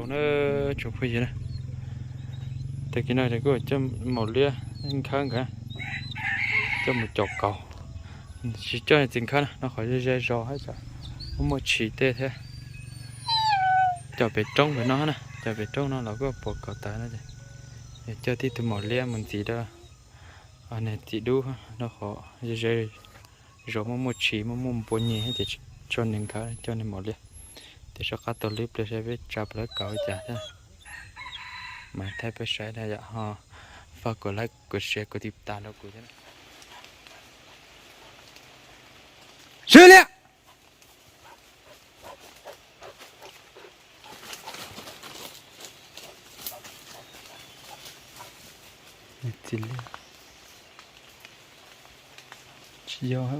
Na, tsoom phooj ywg na, tag kis no kuj coj maum liab nkhawb nkawd coj mus caum kauv. Tsis coj txiv nkhawb na, noj qhov ze zos hab, muaj tshis tej thiab. Cov pem roob pem no na, cov pem roob no los kuj pom kauv tawv no ces coj tib tug maum liab mus ntxiv rau niag txiv dub, noj qhov ze ze zos muaj muaj tshis muaj muaj npua nyeg ces tsis tshua nws nkhawb, coj nws maum liab. Ces soj qab taug lub pliag saib peb tsa plawv kauv li cas thiab. Mas thaij peb saib na yom, ho faj kom like, kom share, kom tiv tas rau kuv thiab. Swb liam! Tsis yog,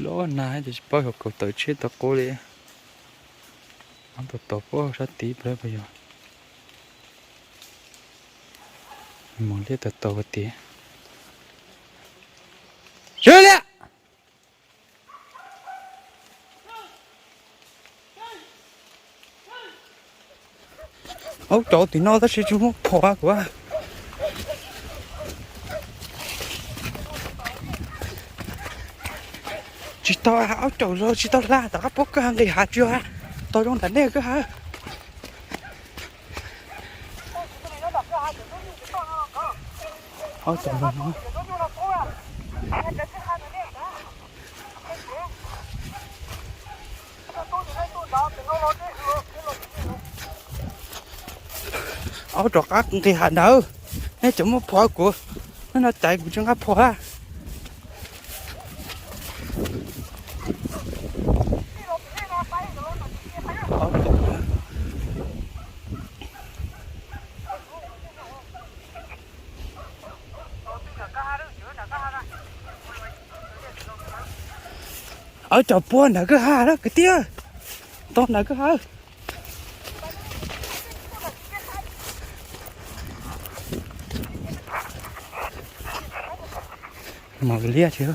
los nag ces tsis paub xyov kauv tawm tshiab tau qub li. Tau tau puag sab tid puas yog. Mus liab tau tau tiag. Swb liam! Aub, cov tim no tab sis tsis muaj phom kuv. Tsis tau, aub caum los tsis tau hla, tom qab puab kwj ha nqis hav tsis yog, tau zoo nram nej kwj ha. Aub, rov qab nqis hav ntawd, nej cov muaj phom kuv, nej no caiv kuv tsis nqa phom a. Aub, cov puag nram kwj ha na kwv tij, tau nram kwj ha. Maum liab tsis,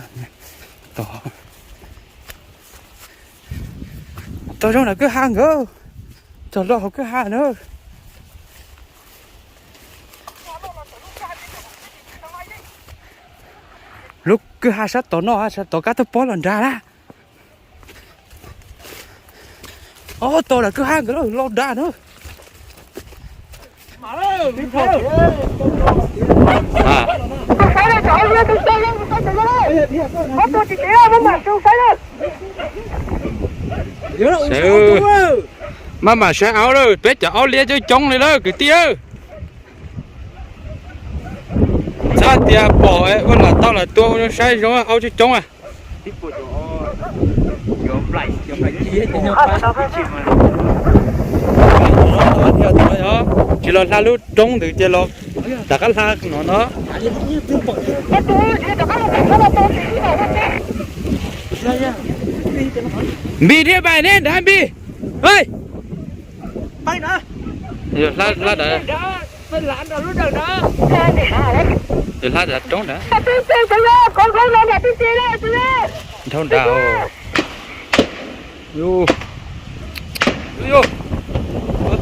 tau zoo nram kwj ha nkawd, txog los hauv kwj ha na. Lub kwj ha sab tod no, sab tod kab tug pob los nrad na. Ob tog lawm kwj ha nkawd los nrad na. Maj mam saib aub lawm, peb cov aub liab coob coob li lawm kwv tij. Txhob tias pom ua lam tau lam tua, ua zoo saib zoo aub coob coob a. Tsis los hla lub roob ntawd ces los rov qab hla no no. Npis thiab pais neb nrad Npis. Yog hla, hla, yog hla roob nrad. Dhau nrad.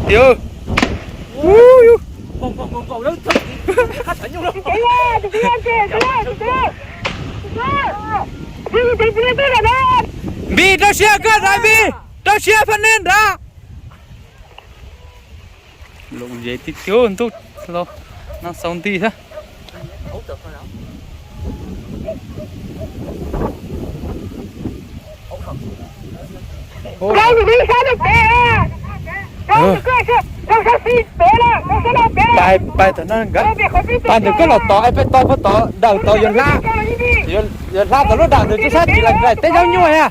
Tiag. Npis rau siab koj nrad Npis, rau siab pab neb nrad. Lom zem tiag tiag ntuj, no xaus nti thiab. Pais, pais tom no nkawd, pais ntawm koj los tod es peb tau puag tod dawm tod yuav hla, yuav hla tau lub dawm ntawd tsis sab tim lawm nqaim teb zaub nyuj a.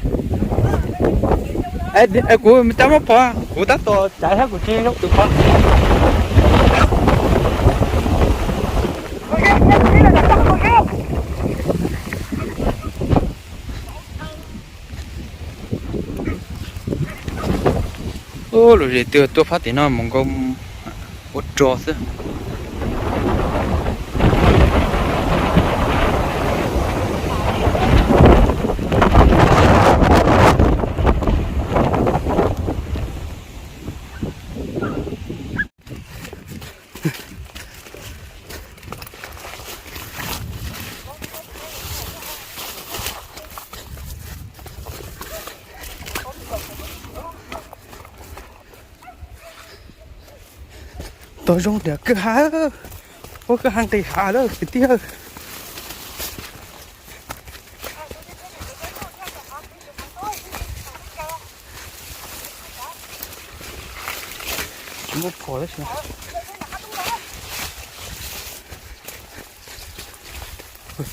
Es kuv cov muab pov, kuv tab tom caiv thiab kuv tsis zoo tus pov. Ub, lom zem twg tuaj phab tim no mus nkaus ua rog xwb. Tau zoo tias kwj ha, ua kwj ha nqis hav lawm kwv tij. Tsis muaj phom lawm. Puas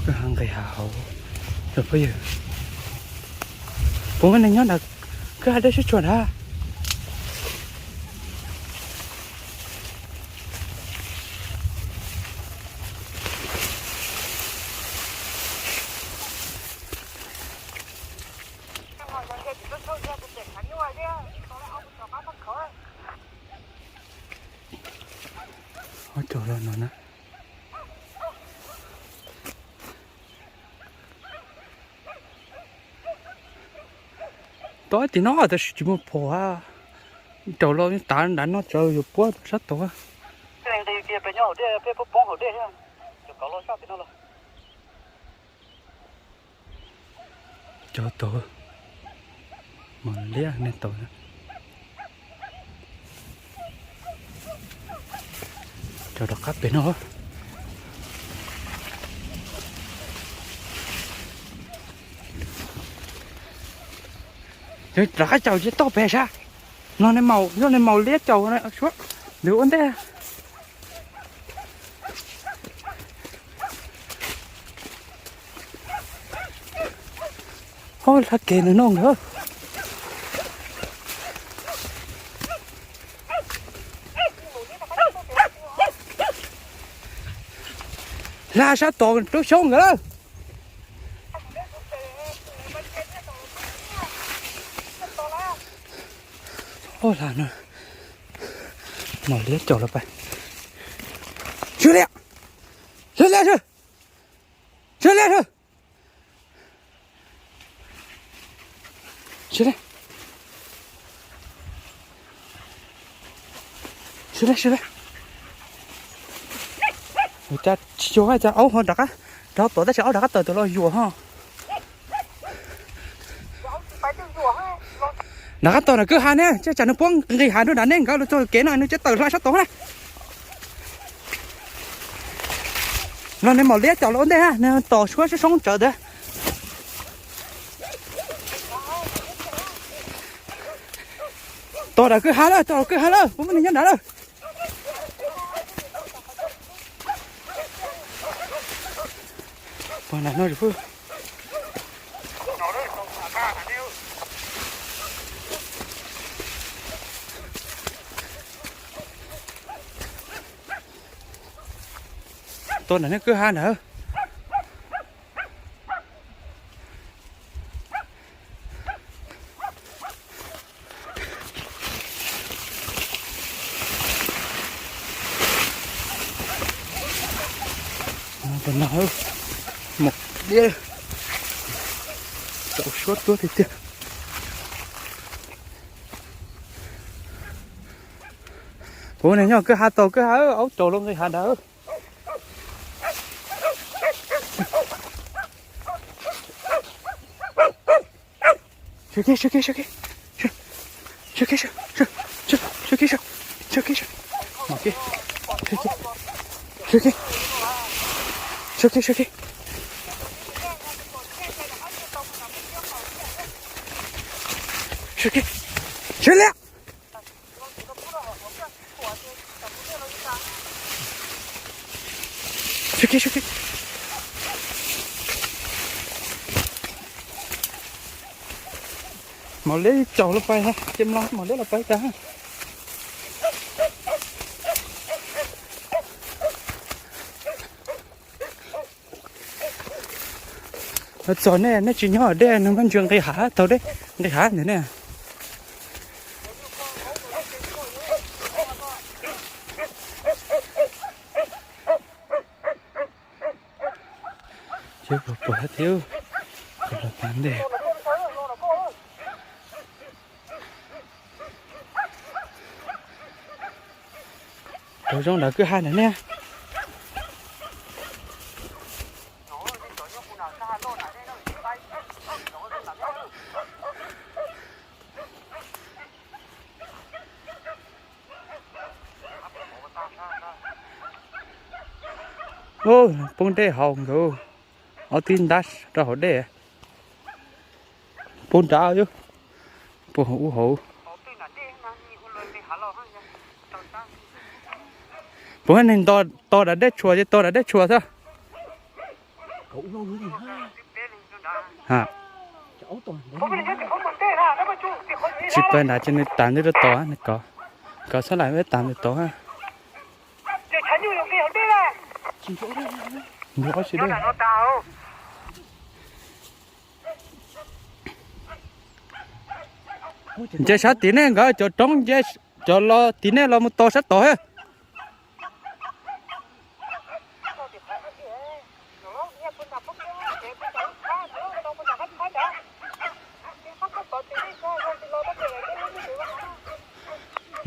kwj ha nqis hav hauv, cov phooj ywg? Puas muaj neeg nyob ntawm kwj ha dej sib tsuag ntag? Ob caug los no na. Tau tim no tab sis tsis muaj phom, caum los tav nrad no tsawv yuav puab sab tod. Cov tod, mos liab nej tau. Cov rov qab pem no. Rov qab caum tsis tau pem sab. No nej maum, yog nej maum liab caum suab ntws ua ntej. Hos, hla kev nws no nkawd. Hla sab tod rub xyoob nkawd lawm. Hos, hla no, mos liab caum los pais. Sib liam, sib liam, sib liam, sib liam, sib liam, sib liam. Cas tsis yuam, cas aub ho rov qab, rov tod tab sis aub rov qab tawm tuaj los yuam ho. Rov qab tod nram kwj ha ne, tsam nws puab nqis hav nrug nrad ne, nkawd los txog kev no nws tsam tawm hla sab tod na. No nej maum liab caum los ua ntej, nws tos suab soob tsawv ntawd. Tod nram kwj ha lawm, tod nram kwj ha lawm, puas muaj neeg nyob nrad lawm? Tod nram nej kwj ha ntawd. Mus diab, tau suab tuab tiag tiag. Puab neeg nyob kwj ha tod, kwj ha aub caum los nqis hav ntawd. Sawv kev, sawv kev, sawv kev, sawv kev, sawv kev, sawv kev, sawv kev, sawv kev, sawv kev, sawv kev, sawv kev, sawv kev, sawv kev, sawv liam. Sawv kev, sawv kev. Maum liab tsaus los pais, ces mloog maum liab los pais tag. Txog nej, nej tsis nyob dej, nws muaj ntsis nqis hav, taug dej nqis hav ntawm nej. Ces puas puas thiab, los tag ntej. Tau zoo nram kwj ha ntawm nej. Poob dej haus nkawd, ob tib ntab rau hauv dej. Poob nrad yog, poob hauv ub hauv. Puas neeg nto, to nram dej tshuas ces to nram dej tshuas xwb. Tsis pais nrad ces nws tas ntawd rau tod, nws kov, kov sab lais peb tas ntawd tod. Nrug ob si dej. Nce sab tim nej nkawd cov roob, nce cov los tim nej los mus to sab tod thiab.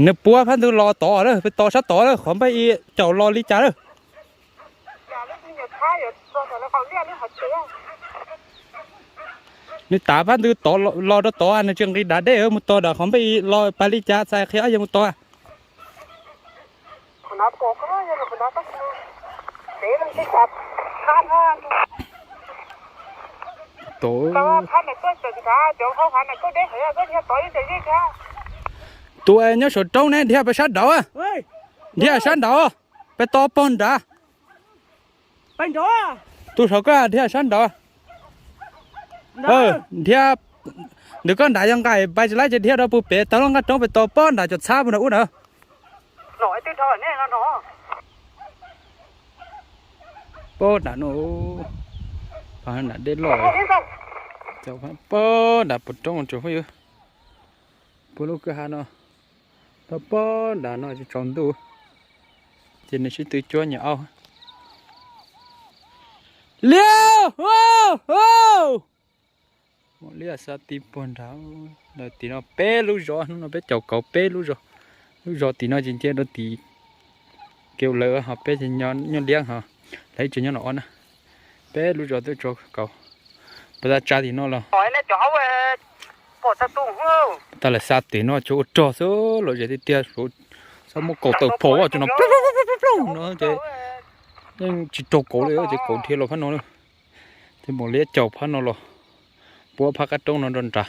Nws puab phab ntawd los tod, peb to sab tod lawm, qhov npaj ib caum los li cas lawm. Nws tav phab ntawd los rau tod, nws tsis nqis nrad dej, mus to nram qhov npaj ib los pas li cas, txais qhia ob yawg mus to. Tus nyob saum roob ne, dhia pes sab nraud, dhia sab nraud, peb to pog nrad. Tus saum koj dhia sab nraud. Dhia ntawm koj nrad yog nqaim pais tsis laib ces dhia rau puag pem tau lub nqaj roob pem tau pob nram cov txhab puag nram ub na. Pob nram no, nram dej loj, pob nram puag roob tsuas phooj ywg, puag lub kwj ha no, tau pob nram no tsis tsaus ntuj, ces nws sib tw cuab nyuam aub. Liab, liab xav ti puag nrad, tim no peb lub zos, hnub no peb caum kauv peb lub zos, lub zos tim no ces nce rau tim kev lawm ho peb ces nyob liab ho, lawv ib tsev nyob no ob na, peb lub zos twb tso kauv, pas tas tsa tim no los, tas lawm xa tim no tsuas ua rog xwb los zem tiag tiag, txhob muab kaus tawm phom vaj tsuas no ploog no ces yeej tsis raug kauv li ces kauv dhia los phab no lawm. Ces maum liab caum phab no los, puab phab qab roob no nrog nrad,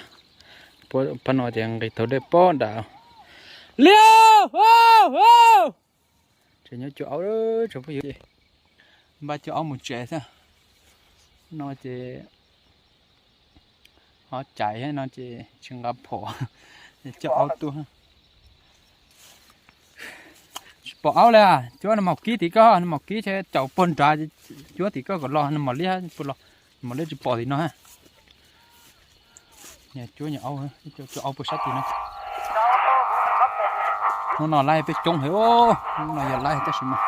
puab phab no ces nqis taug dej pob nram. Liab, tseem nyob cuab aub, tseem phooj ywg, npaj cuab aub mus tsev xwb. No ces ho cais no ces tsis nqa phom, cuab aub tuaj. Tsis pom aub li, cuab nws maum kib tim koj, nws maum kib ces caum puag nrad, cuab tim koj kom los, nws maum liab puas los, nws maum liab tsis pom tim no. Cuab nyuam aub, cuab aub puag sab tim no. Hnub no laib peb coob heev, hnub no yog laib tab sis mas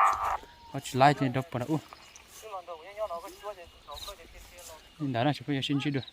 ho tsis laib ces rau puag nram ub. Li ntawd no tsis pub yog sib ntsib dua.